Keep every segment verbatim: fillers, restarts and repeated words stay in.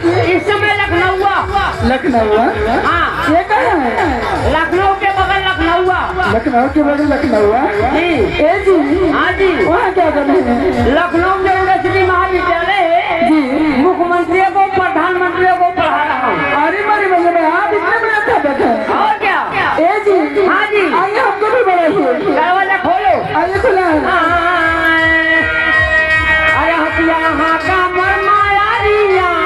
इस समय लखनऊआ। लखनऊआ? हाँ। ये कहाँ है? लखनऊ के बगल लखनऊआ। लखनऊ के बगल लखनऊआ? जी। ए जी। हाँ जी। वहाँ क्या कर रहे हैं? लखनऊ में उड़ेसरी महाविद्यालय है। जी। मुख्यमंत्री को, प्रधानमंत्री को पढ़ा रहा हूँ। अरे, मरे भैया, मैं आप इतने बड़े अध्यापक हैं। और क्या? ए जी। हाँ जी। आइए, हमको भी बढ़ाइए। दरवाजा खोलो। अरे खुला है। अरे हटिया हाँ का मर माया रिया।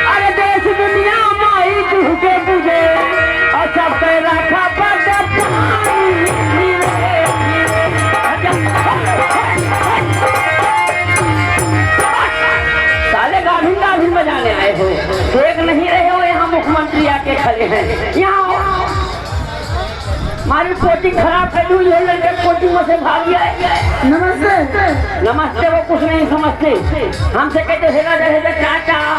अरे देश दुनिया माई तुहके पूजे, और सबके रखा पद पानी। साले गाभिन गाभिन बजाने आए हो, देख नहीं रहे हो यहाँ मुख्यमंत्री आके खड़े हैं। यहाँ आओ। हमारी कोचिंग खराब कर दूँ, ये लड़के कोचिंग में से भाग गए। नमस्ते। नमस्ते, वो कुछ नहीं समझते। हमसे कहते, "हेरा दे, हेरा चाचा।"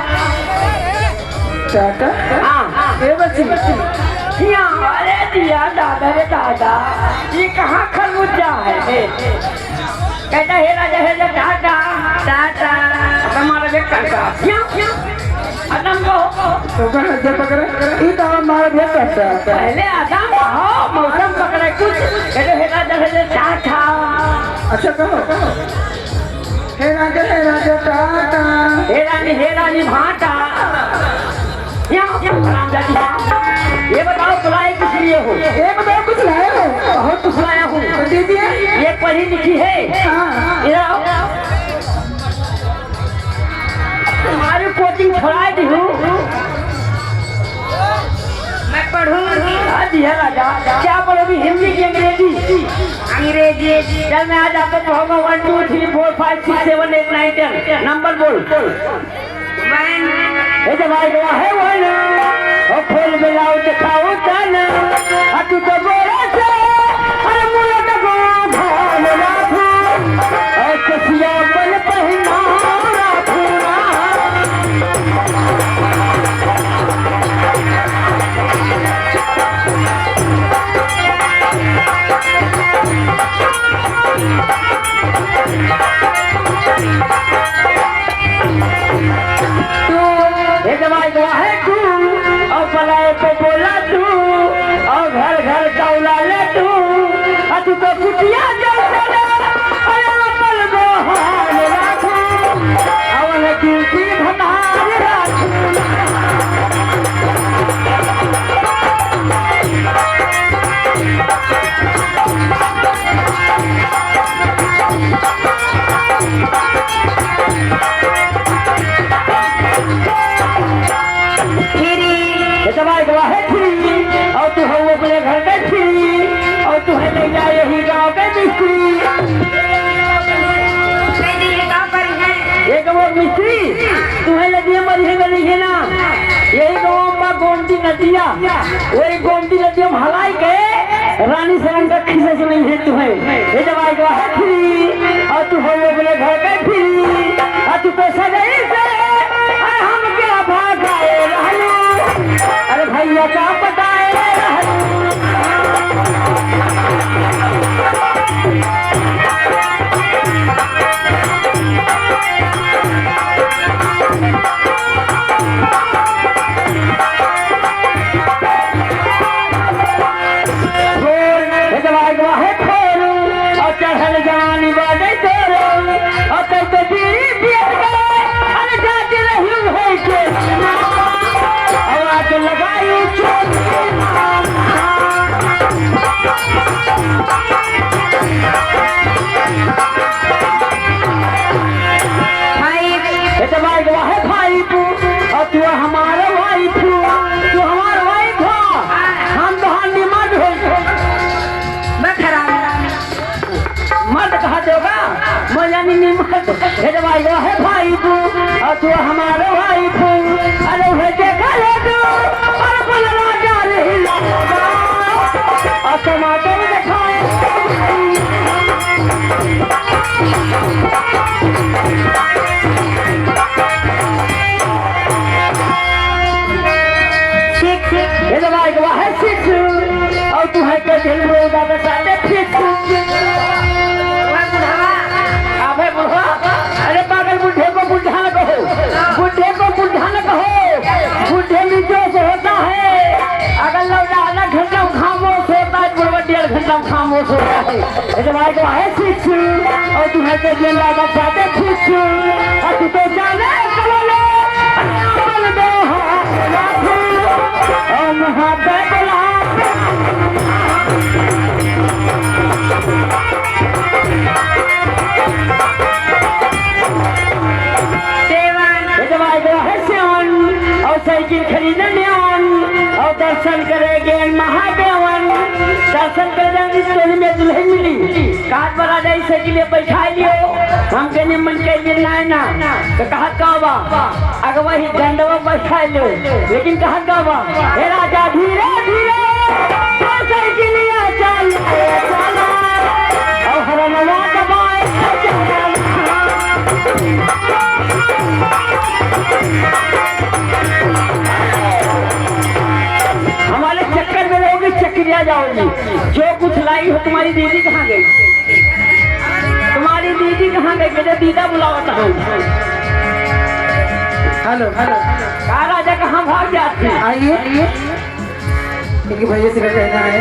चाचा? हाँ। ए बच्ची। यहाँ, अरे दिया दादा रे दादा, ये कहाँ खरबूजा है? कहता, "हेरा दे, हेरा चाचा, चाचा।" हमारा बेटा का। क्यों? अदम को। तो कहा, "जब पकड़े, ई तो हमारा बेटा का।" पहले अदम हो, मौसम पकड़े कुछ। कहते, "हेरा दे, हेरा चाचा।" अच्छा, कहो। हे राजा, हे राजा, टाटा। हे रानी, हे रानी, भाटा। यहाँ, यहाँ, राजा जी। ये बताओ, बुलाए किस लिए हो? ये बताओ, कुछ लाए हो? बहुत कुछ लाया हूँ। तो दीजिए। ये पढ़ी लिखी है? हाँ। ये आओ। तुम्हारी कोचिंग छोड़ा दी हूँ। मैं पढ़ूंगी। हाँ जी, है राजा। क्या पढ़ोगी, हिंदी की अंग्रेजी? अंग्रेजी। चल, मैं आज आपको पढ़ाऊंगा, one, two, three, four, five, six, seven, eight, nine, ten। नंबर बोल। One। ए जवाई गवा है one। ओ फूल ब्लाउज खाऊ तन। आ तू तो बोले से, अरे मुरत को घाम राखू। ओ कसिया बन पहिना राखू ना। तू, हे जवाई गवा है तू, और पलाए पे बोला तू, और घर घर दौड़ा ले तू, और तू तो कुटिया जैसे रे, और अपन गोहान राखू, और ड्यूटी भतार राखू। Free। ये तो भाई गवा है free। और तू हो अपने घर में free। और तू है ले जा यही गाँव के मिस्त्री। ये गाँव मिस्त्री, तू है ले दिए मरी है गली है ना। यही गाँव में गोमती नदिया। वही गोमती नदिया में हलाई के रानी से रंग खीसे से नहीं है तुम्हें। ये जब आई गवा है free, और तू हो अपने घर पे free, और तू तो सजई से, अरे हम क्या भागाए रहलू, अरे भैया का पटाए रहलू। गोर, हे जवाई गवा है खोरू, और चढ़ल जवानी बा मजा नहीं, नहीं, मत। हे जवाई, वो है भाई तू, और तू हमारा भाई तू। अरे, वो देखा ले तू, और बोल राजा रे, और टमाटर दिखाए। ठीक, ठीक। हे जवाई, वो है सिख, और तू है के दिल में उदा बता दे, ठीक। अबे बुढ़वा, अरे पागल, बुढ़े को बुढ़ा न कहो, बुढ़े को बुढ़ा न कहो। बुढ़े में जोश होता है, अगर लौटा आधा घंटा खामोश होता है, बुढ़वा डेढ़ घंटा खामोश होता है। ये तो भाई को है शिशु, और तुम्हें तो ये लगा जाते शिशु, और तू तो जाने करो ले, अपन दो हाथ रखो, और वहाँ पे बुला। सेवन। ए जवाई, एगो है सेवन, और साइकिल खरीदे नेवन, और दर्शन करे गेन महादेवन। दर्शन करे जानी टोली में दुल्हन मिली, काट बना जाई साइकिल ये बैठा लियो। हम कहने मन के लिए ना है ना, तो कहा का बा? अगर वही डंडवा बैठा ले, लेकिन कहा का बा? हे राजा, धीरे धीरे साइकिलिया चल, चला, और हरनवा दबाए। हमारे चक्कर में रहोगे, चक्करिया जाओगी। जो कुछ लाई हो, तुम्हारी दीदी कहाँ गई? तुम्हारी दीदी कहाँ गई? मेरे दीदा बुलावत हूँ। हेलो, हेलो। का राजा कहाँ भाग जाती? आइए, आइए। इनके भैया से क्या कहना है?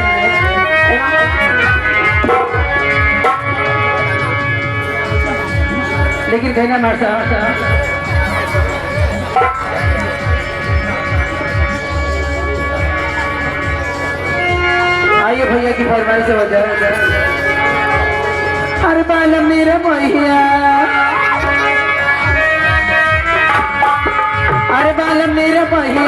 लेकिन कहना मार साहब, आइए भैया की फरमाइश से बजाओ। अरे बालम मेरा भैया, अरे बालम मेरा भैया।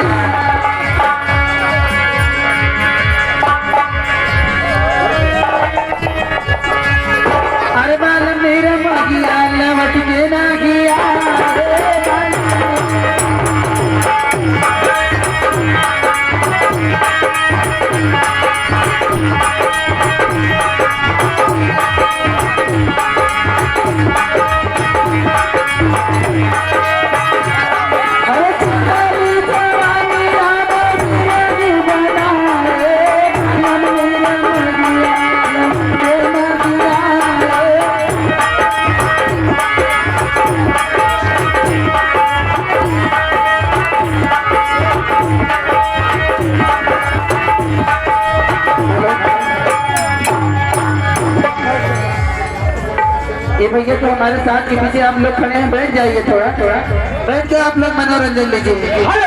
अरे बालम मेरा मगिया लवट के ना गया। अरे तुम्हारी जवानी आदमी बना रे। ये भैया तो हमारे साथ के पीछे आप लोग खड़े हैं, बैठ जाइए थोड़ा, थोड़ा बैठ के आप लोग मनोरंजन लीजिए। हेलो,